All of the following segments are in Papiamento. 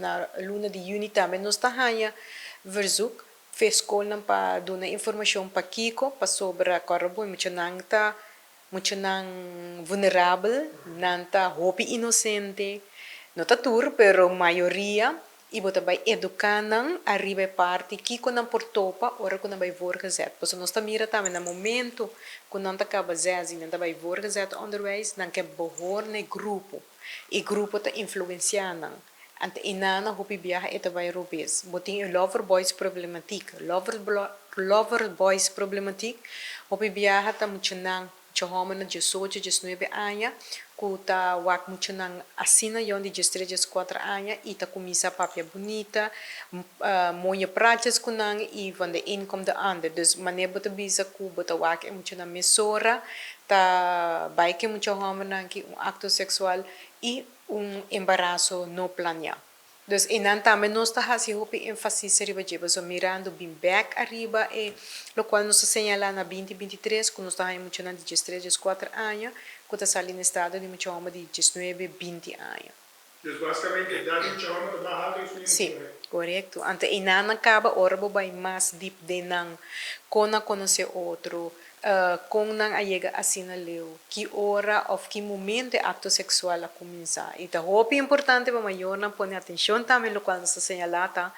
Na luna di yüni tambe nos ta haña verzoek fe skolnan pa duna informashon pakiko pasobra kòrda bo e muchanan ta muchanan vulnerabel, nan ta hopi inosente, no ta tur pero mayoria i bo ta bai eduká nan ariba e parti kiko nan por topa ora ku nan bai voorgezet. Pasobra nos ta mira tambe na momento ku nan ta kaba zes i nan ta bai voorgezet onderwijs nan ke bohor na e grupo i grupo ta influensiá nan. Ante e nana hopi biaha e ta bai robes. Bo tin e lover boys problematiek. Lover lover boys problematiek hopi biaha ta muchanan, mucha hòmbernan diesocho, diesnuebe aña ku ta wak muchanan asina yòn di diestres, dieskuater aña i ta kuminsá papia bunita, moña praatjes ku nan i van de een komt de ander. Dus manera bo ta bisa ku bo ta wak e muchanan mesora ta bai ku e mucha hòmbernan aki un akto seksual i un embaraso no planeá. Dus einan tambe nos ta hasi hopi énfasis riba dje, pasobra mirando bin bèk ariba e lokual nos a señalá na binti 23 ku nos ta haña muchanan di 13, 14 aña ku ta sali na estado di mucha hòmber di 19, 20 aña. Dus básikamente edat di mucha hòmber ta mas haltu ku esun di mucha Sí, muhé. korekto. Anto einan nan kaba ora bo bai mas dip den nan kon nan konosé otro, Kon nan a yega asina leu? Ki ora òf ki momento e akto seksual a kuminsá? I ta hopi importante pa mayornan pone atenshon tambe lokual nos ta señalá ta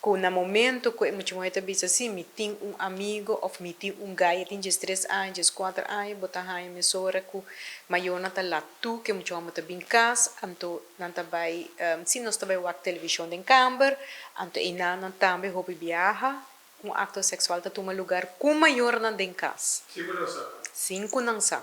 ku na momento ku e mucha muhé ta bisa si mi tin un amigo òf mi tin un gai e tin 13 aña, 14 aña bo ta haña mesora ku mayornan ta lat tu ku e mucha hòmber ta bin kas anto nan ta bai si nos ta bai wak televishon den kamber anto einan nan tambe hopi biaha. Un akto seksual ta tuma lugar ku mayornan den kas. Sin ku nan sa. Sin ku nan sa.